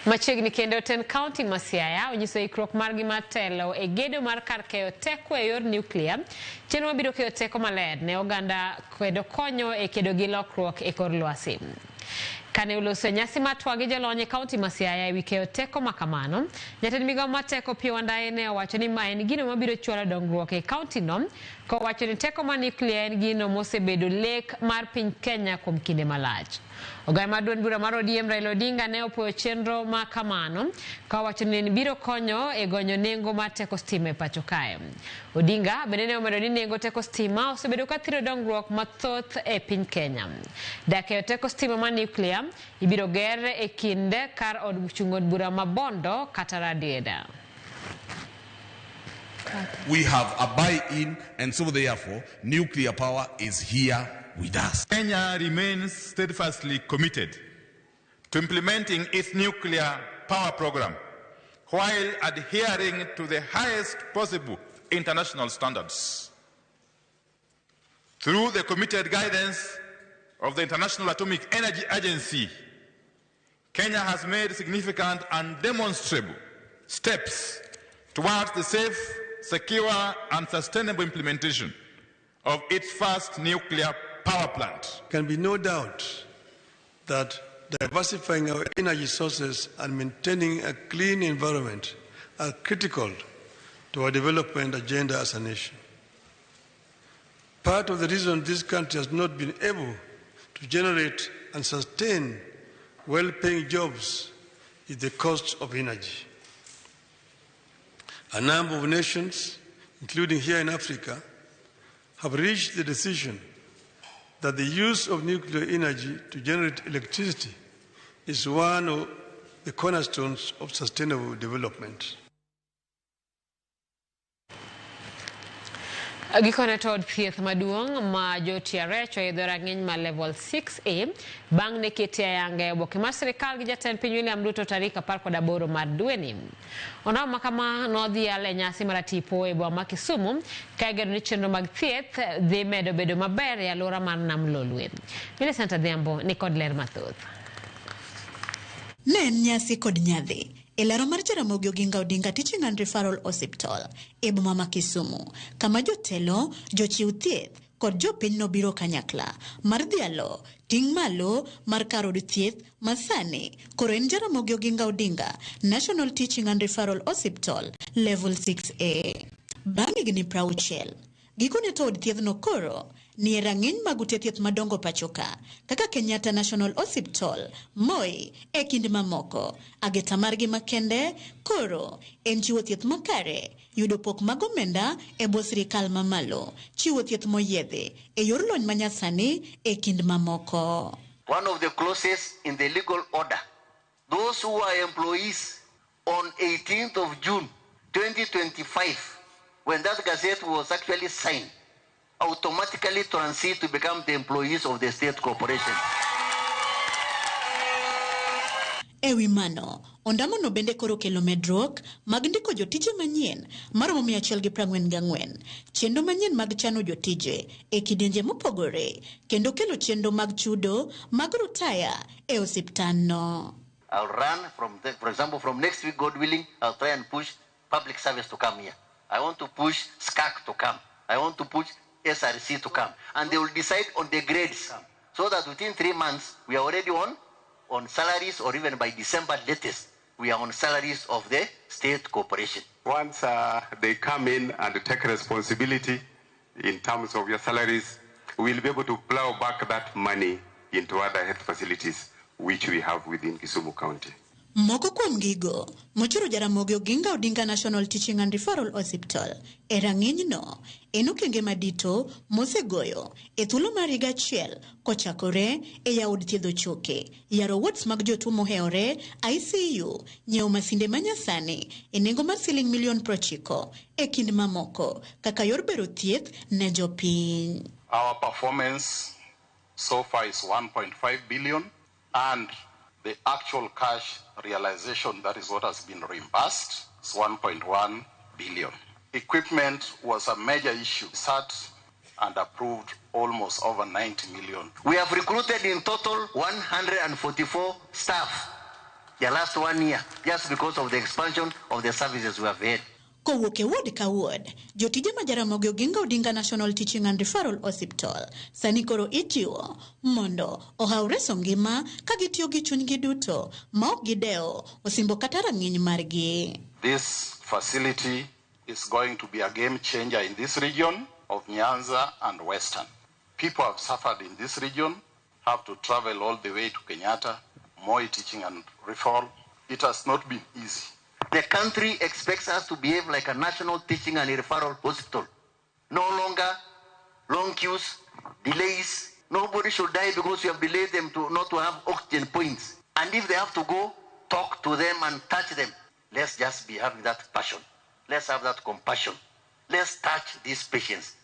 Machiegni kendo ten county ma Siaya onyiso ikruok margi mar telo e gedo mar kar keyo teko e yor nuklia, chenro mabiro keyo teko maler ne oganda kendo konyo e kedo gi lokruok e kor lwasi. Kane oloso e nyasi mar twak gi jolony e kaunti ma Siaya ewi keyo teko ma kamano, jatend migao mar teko Opiyo Wandayi ne owacho ni ma en gino mabiro chwalo dongruok e kaunti no, kowacho ni teko mar nuklia en gino mosebedo lek mar piny Kenya kuom kinde malach. Ogaye mar duond bura mar ODM Raila Odinga ne opuoyo chenro ma kamano ka owacho ni biro konyo e gonyo nengo mar teko stima e pacho kae. Odinga bende ne omedo ni nengo teko stima osebedo ka thiro dongruok mathoth e piny Kenya. Dak keyo teko stima mar nuklia ibiro ger e kind kar od chung' od bura ma Bondo kata Radieda. We have a buy-in, and so therefore, nuclear power is here with us. Kenya remains steadfastly committed to implementing its nuclear power program while adhering to the highest possible international standards. Through the committed guidance of the International Atomic Energy Agency, Kenya has made significant and demonstrable steps towards the safe, secure, and sustainable implementation of its first nuclear power plant. There can be no doubt that diversifying our energy sources and maintaining a clean environment are critical to our development agenda as a nation. Part of the reason this country has not been able to generate and sustain well-paying jobs is the cost of energy. A number of nations, including here in Africa, have reached the decision that the use of nuclear energy to generate electricity is one of the cornerstones of sustainable development. Gikone to od thieth maduong' ma jo TRH oidho rang'iny ma level 6A bang' ne kete ayanga e oboke mar sirikal gi jatend piny William Ruto tarik 18 mar dweni. Ondamo ma kama nodhial e nyasi mar tipo e boma ma Kisumu ka igeno ni chenro mag thieth dhi medo bedo maber e alwora mar Nam Lolwe. Millicent Adhiambo ni kod ler mathoth. Ne en nyasi kod nyadhi e laro mar Jaramogi Oginga Odinga Teaching and Referral Hospital e boma ma Kisumu, kama jotelo, jochiw thieth kod jopiny nobiro kanyakla mar dhialo ting' malo mar kar od thieth ma sani koro en Jaramogi Oginga Odinga National Teaching and Referral Hospital Level 6A. Bang' higni 60, gikone to od thiethno koro ni e rang'iny mag ute thieth madongo pacho ka kaka Kenyatta National Hospital, Moi e kind mamoko. Ageta margi makende koro en chiwo thieth makare, yudo pok mag omenda e bwo sirikal mamalo, chiwo thieth moyiedhi e yor lony manyasani e kind mamoko. One of the clauses in the legal order, those who are employees on 18th of June 2025, when that gazette was actually signed, automatically transit to become the employees of the state corporation. Ewi mano, ondamo no bende koro kelo medruok mag ndiko jotije manyien maromo 144, chenro manyien mag chano jotije e kidienje mopogore, kendo kelo chenro mag chudo mag rutaya e osiptandno. I'll run from, for example, from next week, God willing, I'll try and push public service to come here. I want to push SCAC to come. I want to push SRC to come. And they will decide on the grades. So that within 3 months, we are already on salaries, or even by December latest, we are on salaries of the state corporation. Once they come in and take responsibility in terms of your salaries, we'll be able to plow back that money into other health facilities which we have within Kisumu County. Moko kuom gigo mochoro Jaramogi Oginga Odinga National Teaching and Referral Hospital e rang'inyno en okenge madito mosegoyo e thuolo mar higa achiel kochakore e yawo od thiedho choke, yaro wards mag jotuo mohewore, ICU, nyiewo masinde manyasani e nengo mar siling milion 90 e kind mamoko kaka yor bero thieth ne jopiny. Our performance so far is 1.5 billion, and the actual cash realization, that is what has been reimbursed, is 1.1 billion. Equipment was a major issue. Sat and approved almost over 90 million. We have recruited in total 144 staff the last 1 year, just because of the expansion of the services we have had. Kowuok e ward ka ward, jotije ma Jaramogi Oginga Odinga National Teaching and Referral Hospital sani koro ijiwo mondo ohaw reso ngima ka gitiyo gi chunygi duto ma ok gidewo osimbo kata rang'iny margi. This facility is going to be a game changer in this region of Nyanza and Western. People have suffered in this region, have to travel all the way to Kenyatta, Moi Teaching and Referral. It has not been easy. The country expects us to behave like a national teaching and referral hospital. No longer long queues, delays. Nobody should die because you have delayed them to not to have oxygen points. And if they have to go, talk to them and touch them. Let's just be having that passion. Let's have that compassion. Let's touch these patients.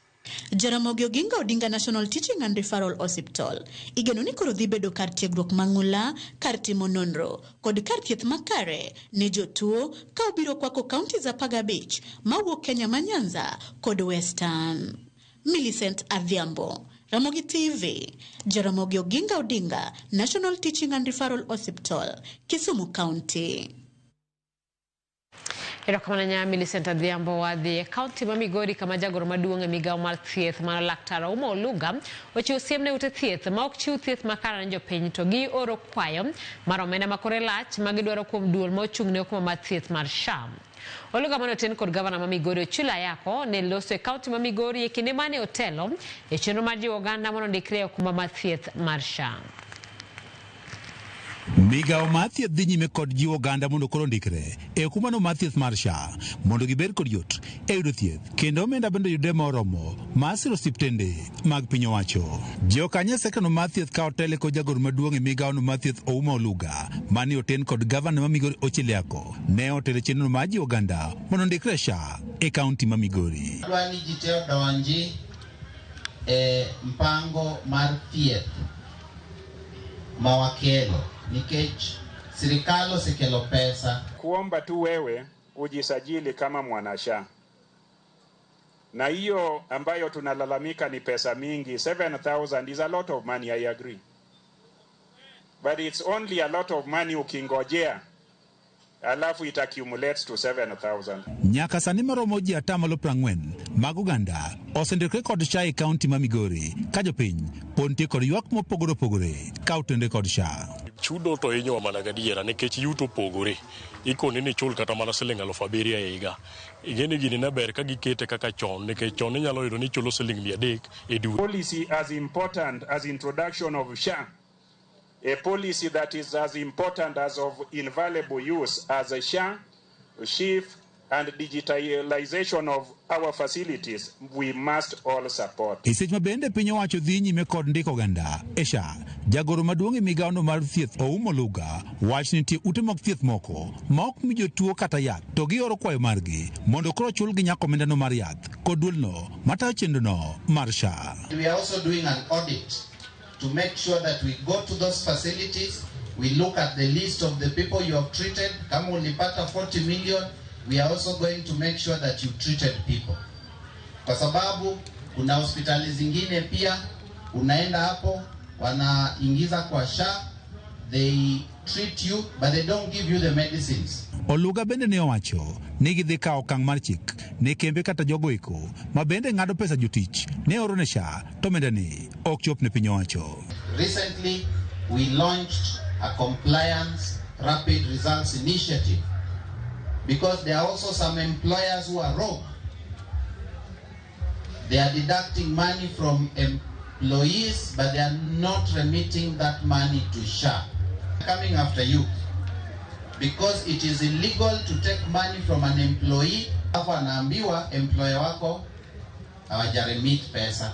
Jaramogi Oginga Odinga National Teaching and Referral Hospital igeno ni koro dhi bedo kar tiegruok mang'ula, kar timo nonro kod kar thieth makare ne jotuo ka obiro kwako counties 15 mawuok Kenya ma Nyanza kod Western. Millicent Adhiambo, Ramogi TV, Jaramogi Oginga Odinga National Teaching and Referral Hospital, Kisumu County. Erokamano nya Millicent Adhiambo. Wadhi e kaunti ma Migori kama jagoro maduong' e migawo mar thieth mar laktar Auma Oluga ochiwo siem ne ute thieth ma ok chiw thieth makare ne jopiny to gioro kwayo mar omenda ma kore lach ma gidwaro kuom duol ma ochung' ne okumba mar thieth mar SHA. Oluga mane oten kod gavana ma Migori Ochilo Ayako ne loso e kaunti ma Migori e kinde mane otelo e chenro mar jiwo oganda mondo ondikre e okumba mar thieth mar SHA. Migawo mar thieth dhi nyime kod jiwo oganda mondo koro ondikre e okumbano mar thieth mar SHA mondo gibed kod yot e yudo thieth kendo omenda bende yudre moromo mar siro osiptende mag piny owacho. Jokanyo e sektano mar thieth ka otele kod jagoro maduong' e migawono mar thieth Ouma Oluga mane oten kod gavana ma Migori Ochilo Ayako ne otelo e chenro mar jiwo oganda mondo ondikre e SHA e kaunti ma Migori. Adwa ni ji te odonji e mpango mar thieth ma wakelo nikech sirikal osekelo pesa. Kuomba tu wewe ujisajili kama mwana SHA. Na hiyo ambayo tunalalamika ni pesa mingi, 7,000 is a lot of money, I agree. But it's only a lot of money ukingojea, alafu it accumulates to 7,000. Nyaka sani maromo ji 40% mag oganda osendikre kod SHA e kaunti ma Migori ka jopiny pod nitie kod ywak mopogore opogore ka otenore kod SHA. Chudo to hinyowa mana gadiera nikech yuto opogore. Ikoni ni ichul kata mana siling 7,000 e higa. Ing'eni gini ne ber ka gikete kaka chon nikech chon inyalo yudo ni ichulo siling 300 e dwe. Policy as important as introduction of SHA, a policy that is as important as of invaluable use as a SHA, SHIF, and digitalization of our facilities, we must all support. E seche ma bende piny owacho dhi nyime kod ndiko oganda e SHA, jagoro maduong' e migawono mar thieth Ouma Oluga wacho ni nitie ute mag thieth moko ma ok mi jotuo kata yath to gioro kwayo margi mondo koro chulgi nyaka omendano mar yath kod duolno matayo chenrono mar SHA. We are also doing an audit to make sure that we go to those facilities, we look at the list of the people you have treated. Kama ulipata 40 million, we are also going to make sure that you treated people. Kwa sababu kuna hospitali zingine pia unaenda hapo wanaingiza kwa SHA, they treat you but they don't give you the medicines. Oluga bende ne owacho ni gidhi kawo okang' mar chik ne kembe kata jogo eko ma bende ng'ado pesa jotich ne oro ne SHA to omenda ni ok chop ne piny owacho. Recently, we launched a compliance rapid results initiative because there are also some employers who are rogue. They are deducting money from employees, but they are not remitting that money to SHA. Coming after you because it is illegal to take money from an employee. Alafu anaambiwa employer wako hawajaremit pesa.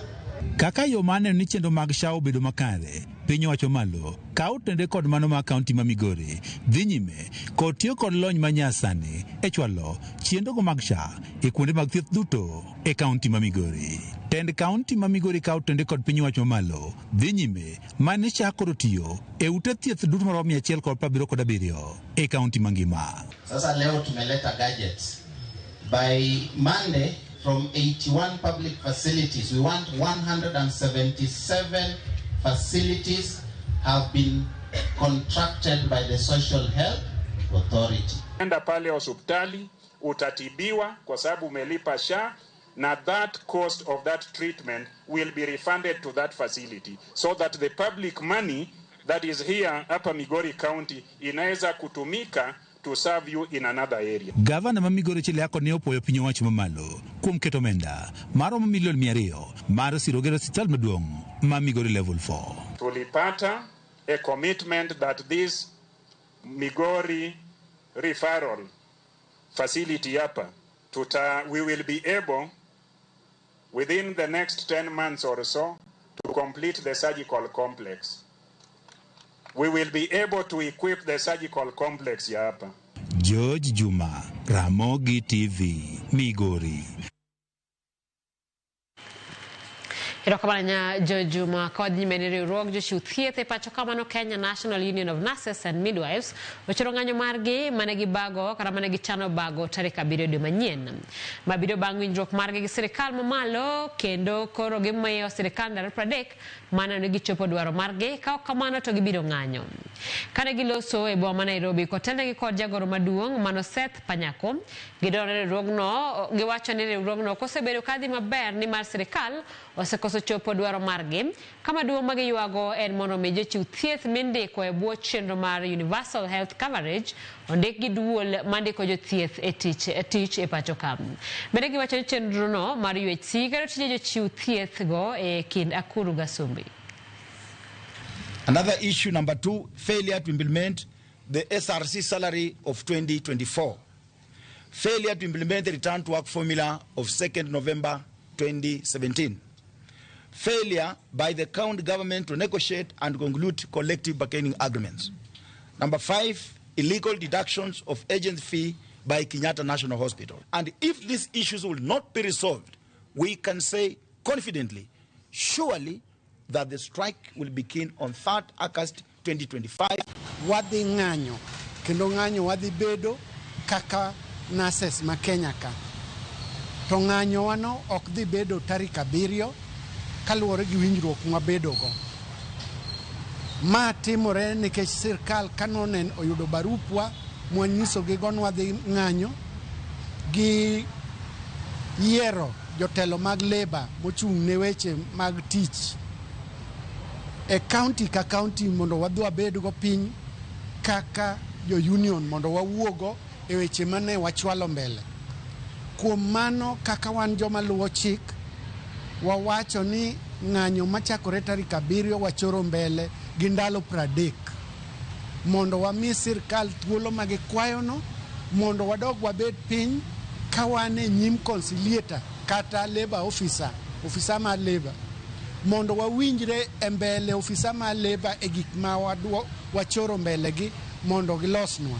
Kaka yo mar neno ni chenro mag SHA obedo makare, piny owacho malo kawo tende kod mano mar kaunti ma Migori dhi nyime kod tiyo kod lony manyasani e chwalo chenrogo mag SHA e kuonde mag thieth duto e kaunti ma Migori. Tend kaunti ma Migori kawo tende kod piny owacho mamalo dhi nyime mane SHA koro tiyo e ute thieth duto maromo 177 e kaunti mangima. Sasa leo tumeleta gadgets. By Monday, from 81 public facilities, we want 177 facilities have been contracted by the Social Health Authority. Enda pale hospitali utatibiwa kwa sababu umelipa SHA, na that cost of that treatment will be refunded to that facility so that the public money that is here hapa Migori County inaweza kutumika to serve you in another area. Gavana ma Migori Chiliako ne opuoyo piny owacho mamalo kuom keto omenda maromo milion 200 mar siro gero osiptal maduong' ma Migori Level 4. Tulipata a commitment that this Migori referral facility hapa we will be able within the next 10 months or so to complete the surgical complex. We will be able to equip the surgical complex ya hapa. George Juma, Ramogi TV, Migori. Erokamano nya George Juma. Ka wadhi nyime ni riwruog jochiw thieth e pacho kamano Kenya National Union of Nurses and Midwives ochoro ng'anyo margi mane gibago kata mane gichano bago tarik 7 dwe manyien mabiro bang' winjruok margi gi sirikal mamalo, kendo koro gimiyo sirikal ndalo 30 mana ne gichopo dwaro margi, ka ok kamano to gibiro ng'anyo. Kane giloso e boma ma Nairobi kotelnegi kod jagoro maduong' mano Seth Panyako, giwacho ni riwruogno ok osebedo kadhi maber nimar sirikal osekoso chopo dwaro margi. Kama duong' ma giywago en mondo mi jochiw thieth mindiko e bwo chenro mar Universal Health Coverage ondik gi duol mandiko jothieth e tich e pacho ka. Bende giwacho ni chenrono mar UHC kelo tije jochiw thieth go e kind Akuru Gasumbi. Another issue, number 2, failure to implement the SRC salary of 2024. Failure to implement the return to work formula of 2nd November 2017. Failure by the county government to negotiate and conclude collective bargaining agreements. Number 5, illegal deductions of agent fee by Kenyatta National Hospital. And if these issues will not be resolved, we can say confidently, surely, that the strike will begin on 3rd August 2025. Wadhi ng'anyo, kendo ng'anyo wadhi bedo kaka nurses ma Kenya ka. To ng'anyo wano ok dhi bedo tarik 7 kaluwore gi winjruok mwabedogo. Ma timore nikech sirkal kanonen oyudo barupwa mwanyisogigo ni wadhi ng'anyo gi yiero jotelo mag leba mochung' ne weche mag tich e county ka county mondo wadhi wabedgo piny kaka jo union mondo wawuogo e weche mane wachwalo mbele. Kuom mano kaka wan joma luwo chik, wawacho ni ng'anyo machakore tarik 7 wachoro mbele gi ndalo 30 mondo wami sirkal thuolo ma gikwayono mondo wadog wabed piny ka wan e nyim conciliator kata labor officer, ofisa mar labor, mondo wawinjre e mbele ofisa mar labor e gik ma wachoro mbele gi mondo gilosnwa.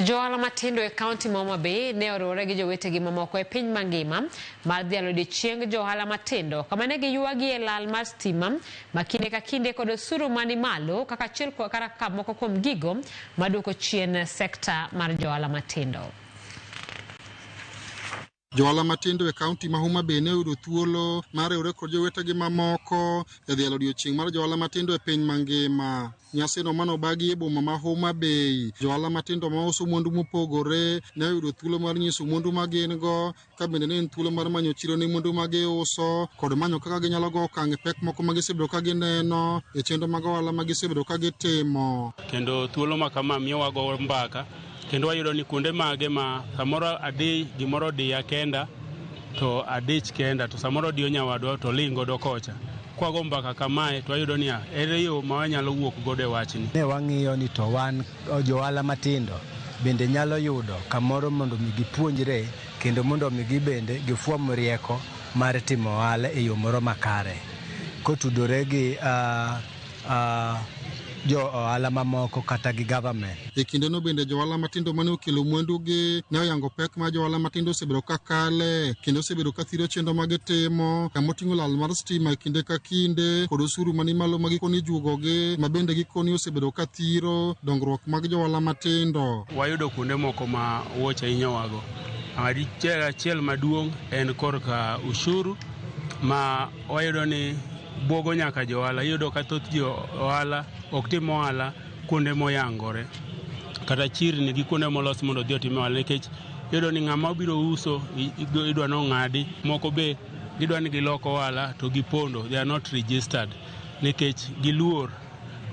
Johala matindo e kaunti ma Homa Bay ne oriwore gi jowetegi mamoko e piny mangima mar dhialo odiechieng johala matindo kama ne giywagi e lal mar stima ma kinde ka kinde kod osuru mani malo kaka achiel kaka moko kuom gigo maduoko chien sekta mar johala matindo. Johala matindo e kaunti ma Homa Bay ne oyudo thuolo mar riwre kod jowetegi mamoko e dhialo odiochieng' mar johala matindo e piny mangima. Nyasino manobagi e boma ma Homa Bay, johala matindo mauso mwandu mopogore ne oyudo thuolo mar nyiso mwandu ma gin go, ka bende ne en thuolo mar manyo chiro ne mwandu ma giuso kod manyo kaka ginyalo go okang' e pek moko ma gisebedo ka gineno e chenro mag ohala ma gisebedo ka gitimo. Kendo thuolo ma kama miyo wago mbaka kendo wayudo ni kuonde mage ma samoro adi gimoro diya kenda to adich kenda to samoro diyo nyawadwa to ling godo kocha. Kwago mbaka kamae to wayudo niya ere yo ma wanyalo wuok godo e wachni. Ne wang'iyo ni to wan johala matindo bende nyalo yudo kamoro mondo mi gipuonjre kendo mondo mi gibende gifwom rieko mar timo ohala e yo moro makare kotudore gi jo ohala mamoko kata gi government. E kindeno bende johala matindo mane okelo mwandugi ne oyango pek ma johala matindo osebedo ka kale kendo osebedo ka thiro chenro ma gitimo kama oting'o lal mar stima e kinde ka kinde kod osuru mani malo ma gikoni ijuogogi ma bende gikoni osebedo ka thiro dongruok mag johala matindo. Wayudo kuonde moko ma wuoche hinyowago. Achiel maduong' en korka ushuru ma wayudo ni buogo nyaka johala. Iyudo ka thoth jo ohala ok tim ohala kuonde moyangore kata chirni gi kuonde molos mondo odhi otim ohala nikech iyudo ni ng'ama obiro uso idwa nong'adi moko be gidwa ni gilok ohala to gipondo, they are not registered nikech giluor.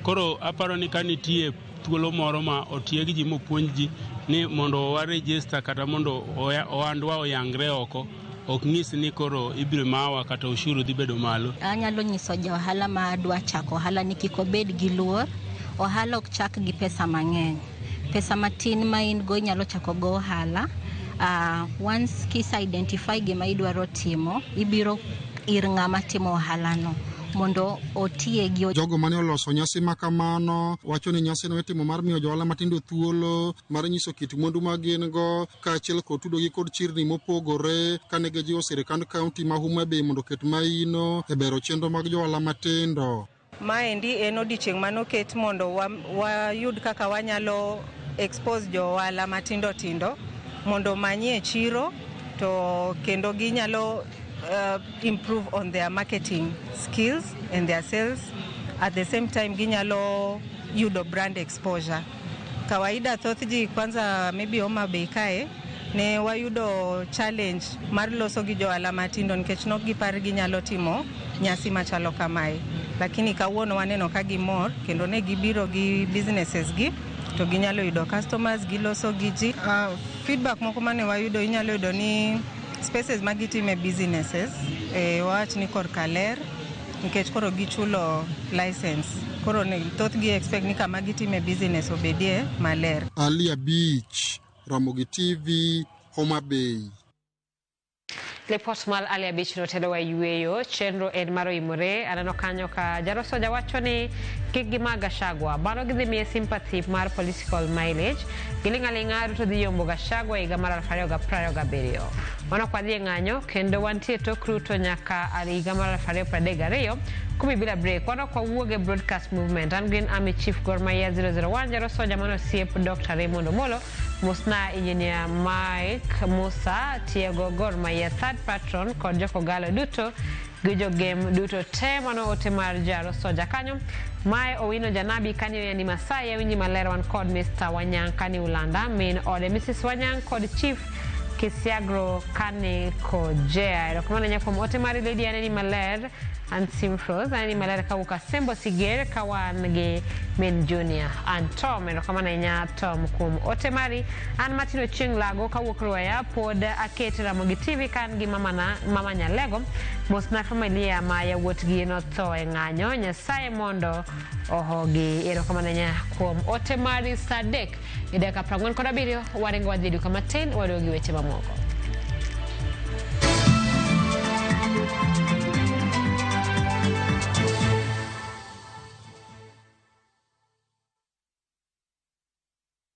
Koro aparo ni ka nitie thuolo moro ma otieg ji mopuonj ji ni mondo wa register kata mondo ohandwa oyangre oko ok nyis ni koro ibiro mawa kata ushuru dhi bedo malo. Anyalo nyiso ja ohala ma dwa chako ohala ni kik obed gi luor. Ohala ok chak gi pesa mang'eny. Pesa matin ma in go inyalo chako go ohala. Once kise identify gima idwaro timo, ibiro ir ng'ama timo ohala no mondo otiegi. Jogo mane oloso nyasi ma kamano wacho ni nyasino itimo mar miyo johala matindo thuolo mar nyiso kit mwandu ma gin go kaachiel kod tudogi kod chirni mopogore kane gijiwo sirikand kaunti ma Homa Bay mondo oket maino e bero chenro mag johala matindo. Maendi en odiochieng' manoket mondo wayud kaka wanyalo expose jo ohala matindo tindo mondo omanyie chiro to kendo ginyalo improve on their marketing skills and their sales. At the same time ginyalo yudo brand exposure. Kawaida thoth ji kwanza maybe Homa Bay kae ne wayudo challenge mar loso gi jo ohala matindo nikech nok gipar ginyalo timo nyasi machalo kamae. Lakini kawuono waneno ka gimor kendo ne gibiro gi businesses gi to ginyalo yudo customers, giloso gi ji. Feedback moko mane wayudo inyalo yudo ni spaces ma gitime businesses wawach ni korka ler nikech koro gichulo license. Koro thoth gi expect ni kama gitime business obedie maler. Alia Beach, Ramogi TV, Homa Bay. Lipot mar Ali Abich notelo wa yueyo chenro en mar oimore. Aneno kanyo ka Jarosoja wacho ni kik gima Gachagua bano gidhi miye sympathy mar political mileage. Giling' aling'a Ruto dhi yombo Gachagua higa mar 2027. Mano ok wadhi e ng'anyo kendo wantie tok Ruto nyaka higa mar 2032 kumi bila break. Wan ok wawuog e broadcast movement. An Green Army Chief Gor Mahia 001 Jarosoja mano osiep Dr. Raymond Omolo. Mosna Engineer Mike Musa Tiego Gor Mahia third patron kod jokogalo duto gi jogem duto te. Mano ote mar Jarosoja kanyo. Mae Owino Janabi kani oyani Masai awinji maler wan kod Mr. Wanyang kani Ulanda min ode Mrs. Wanyang kod Chief Kisiagro kani Kojea. Erokamano ahinya kuom ote mari Lady aneni maler an Simfros aneni maler kawuok Asembo Siger ka wan gi min Junior an Tom. Erokamano ahinya Tom kuom ote mari. An Martin Ochieng' Lago kawuok Ruaya pod akete Ramogi TV ka an gi mama Nyalego. Mosna familia ma yawuotgi notho e ng'anyo. Nyasaye mondo ohogi. Erokamano ahinya kuom ote mari. Saa 3:47 waringo wadhi duka matin waduogo gi weche mamoko.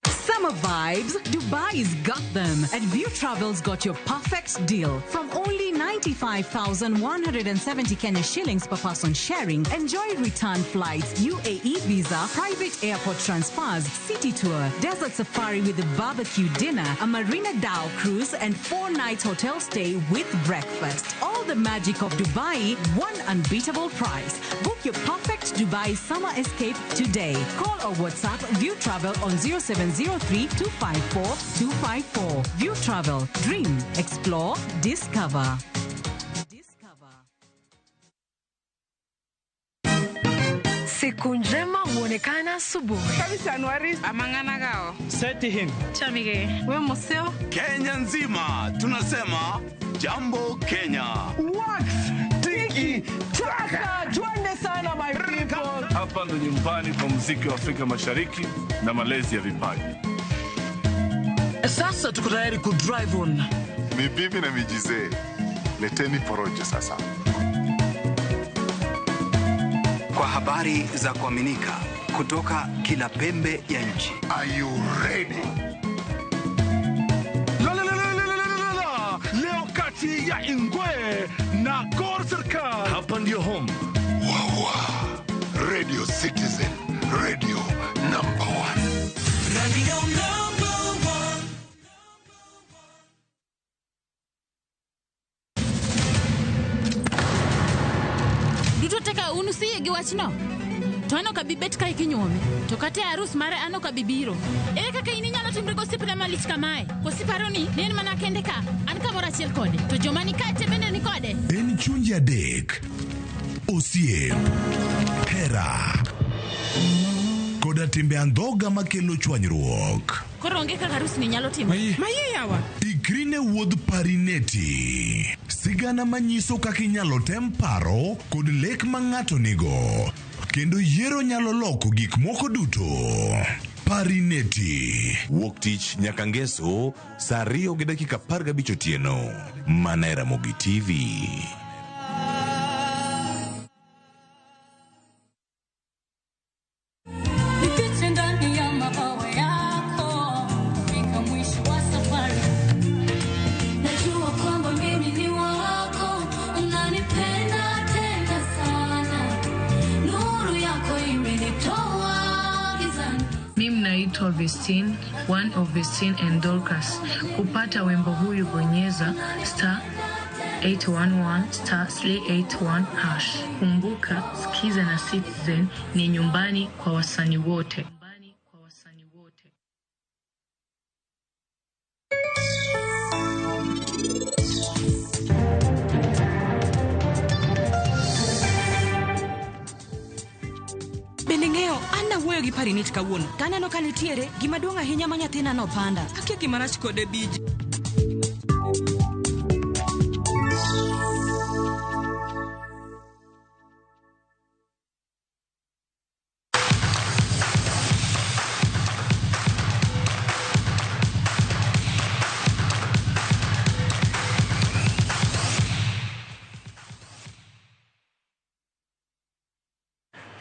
Summer vibes, Dubai's got them. At View Travel's got your perfect deal from only 9 95,170 Kenya shillings per person sharing, enjoy return flights, UAE visa, private airport transfers, city tour, desert safari with a barbecue dinner, a Marina Dhow cruise, and 4-night hotel stay with breakfast. All the magic of Dubai, one unbeatable price. Book your perfect Dubai summer escape today. Call or WhatsApp View Travel on 0703 254 254. View Travel. Dream, explore, discover. Siku njema huonekana asubuhi. Seti him. Chamige. We museo. Kenya nzima tunasema jambo Kenya. Wax tiki taka. Twende sana my people. Hapa ndo nyumbani kwa muziki wa Afrika Mashariki na malezi ya vipaji. Sasa tuko tayari ku drive on. Ni bibi na mijizee. Leteni porojo sasa. Kwa habari za kuaminika kutoka kila pembe ya nchi. Are you ready? La la la la la la la. Leo kati ya Ingwe na Gor Serikal. Hapa ndio home. Wawa. Radio Citizen, radio number 1. Radio number 1. Duto teka unu siye gi wachno. To an ok abi bet kae kinyuome. To kata e arus mare an ok abi biro. Ere kaka in inyalo timri gosiepna malich kamae? Koso iparo ni en mana kende ka? An kamoro achiel kode. To joma ni kae te bende ni kode. En chunje adek. Osiep, hera, koda timbe andhoga makelo chwanyruok. Koro onge kaka arus ni nyalo timo. Maye yawa. Ikri ne wuodh Parineti. Sigana manyiso kaka inyalo tem paro kod lek ma ng'ato nigo. Kendo yiero nyalo loko gik moko duto. Parineti. Wuok tich nyaka ngeso saa 2:15 otieno. Mana e Ramogi TV. Nifiche ndani ya mabawa yako, fika mwisho wa safari. Najua kwamba mimi ni wako, unanipenda tena sana. Nuru yako imenitoa gizani. Mimi naitwa Vestine, one of Vestine and Dorcas. Kupata wimbo huyu bonyeza star 811 star 381 hash. Kumbuka, Skiza na Citizen ni nyumbani kwa wasanii wote. Bende ng'eyo an nawuoyo gi Parinit kawuono to aneno ka nitiere gima duong' ahinya ma nyathina nopanda. Akia gima rach kode Biji.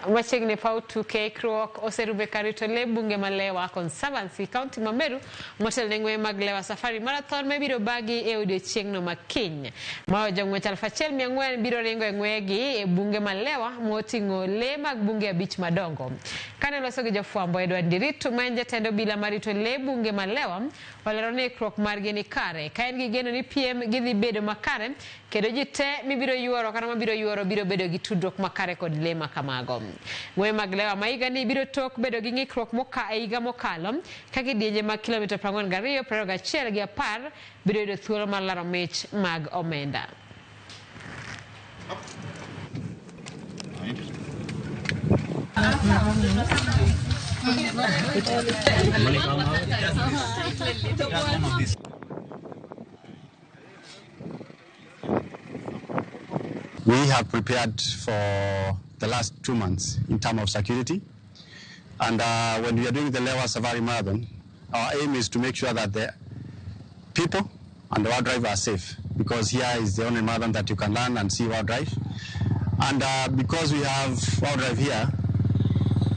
Machiegni paw tuke ikruok oserume kar rito le bunge ma Lewa Conservancy kaunti ma Meru motelo ne ng'weye mag Lewa Safari Marathon mabiro bagi e odiechieng'no ma kiny. Mayo jong'wech 1400 biro ringo e ng'weyegi e bunge ma Lewa moting'o le mag bunge 5 madongo. Kane loso gi jofwambo Edward Ndiritu ma en jatend obila marito le bunge ma Lewa olero ni ikruok margi ni kare ka en gi geno ni piem gidhi bedo makare kendo ji te mibiro yuoro kata mabiro yuoro biro bedo gi tudruok makare kod le ma kamago. Ng'weye mag Lewa ma higani biro tok bedo gi ng'ikruok e higa mokalo ka kidienje mag kilomita 42, 21 gi 10 biro yudo thuolo mar laro mich mag omenda. We have prepared for the last 2 months in terms of security. And when we are doing the Lewa Safari Marathon, our aim is to make sure that the people and the wildlife are safe, because here is the only marathon that you can learn and see wildlife. And because we have wildlife here,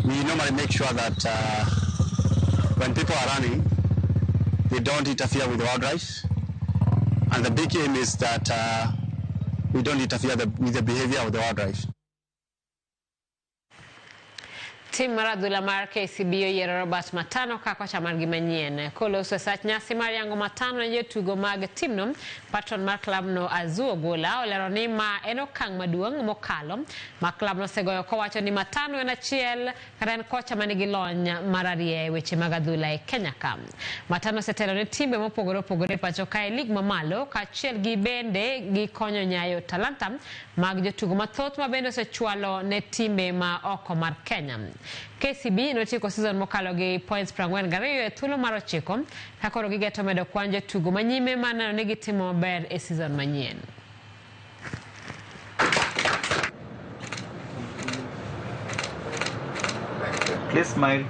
we normally make sure that when people are running, they don't interfere with the wildlife. And the big aim is that we don't interfere with the behavior of the wildlife. Tim mar adhula mar KCB oyiero Robert Matano ka kocha margi manyien. Koloso e sach nyasi mar yango Matano ne jotugo mag timno, patron mar klabno Azu Ogola olero ni ma en okang' maduong' mokalo ma klabno osegoyo kowacho ni Matano en achiel kata en kocha manigi lony mararieya e weche mag adhula e Kenya ka. Matano osetelo ne timbe mopogore opogore e pacho ka e lig mamalo kaachiel gi bende gi konyo nyayo talanta mag jotugo mathoth ma bende osechwalo ne timbe ma oko mar Kenya. KCB notieko season mokalo gi points 42 e thuolo mar 9 ka koro gigeto medo kwan jotugo manyime mar neno ni gitimo maber e season manyien. Please smile.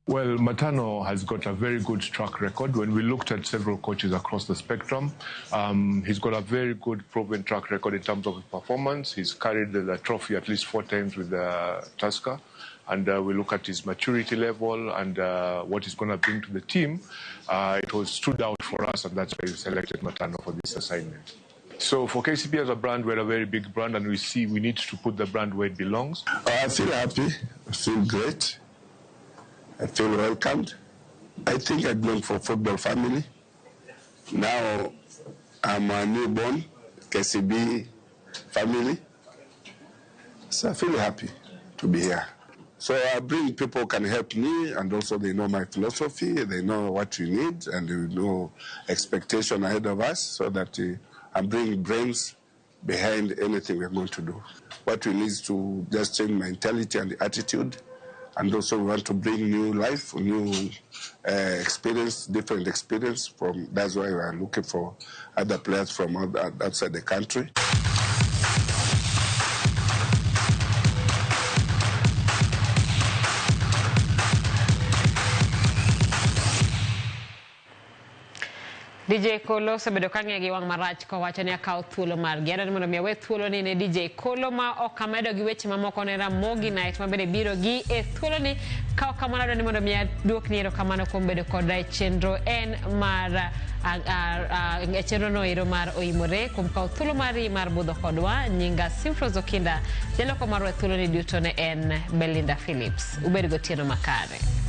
Well, Matano has got a very good track record. When we looked at several coaches across the spectrum, he's got a very good proven track record in terms of his performance. He's carried the trophy at least 4 times with Tusker. And we look at his maturity level and what he's going to bring to the team. It was stood out for us, and that's why we selected Matano for this assignment. So for KCB as a brand, we're a very big brand, and we see we need to put the brand where it belongs. I feel happy. I feel great. I feel welcomed. I think I belong for football family. Now I'm a newborn KCB family. So I feel happy to be here. So I bring people who can help me, and also they know my philosophy, they know what we need, and they know expectation ahead of us, so that I'm bringing brains behind anything we're going to do. What we need is to just change mentality and attitude, and also we want to bring new life, new experience, different experience. From that's why we are looking for other players from outside the country. DJ Kolo osebedo ka ng'iye gi wang' marach kowacho ni akawo thuolo margi. Adwaro ni mondo mi awe thuolo ni ne DJ Kolo ma ok amedo gi weche mamoko ne Ramogi Night ma bende biro gi e thuolo ni. Ka ok kamano adwaro ni mondo mi aduokni erokamano kuom bedo koda e chenro en mar e chenro no ero mar Oimore kuom kawo thuolo mari mar budho kodwa. Nyinga Simfros Okinda, jaloko marwa e thuolo ni duto ne en Belinda Phillips. Ubed gotieno makare.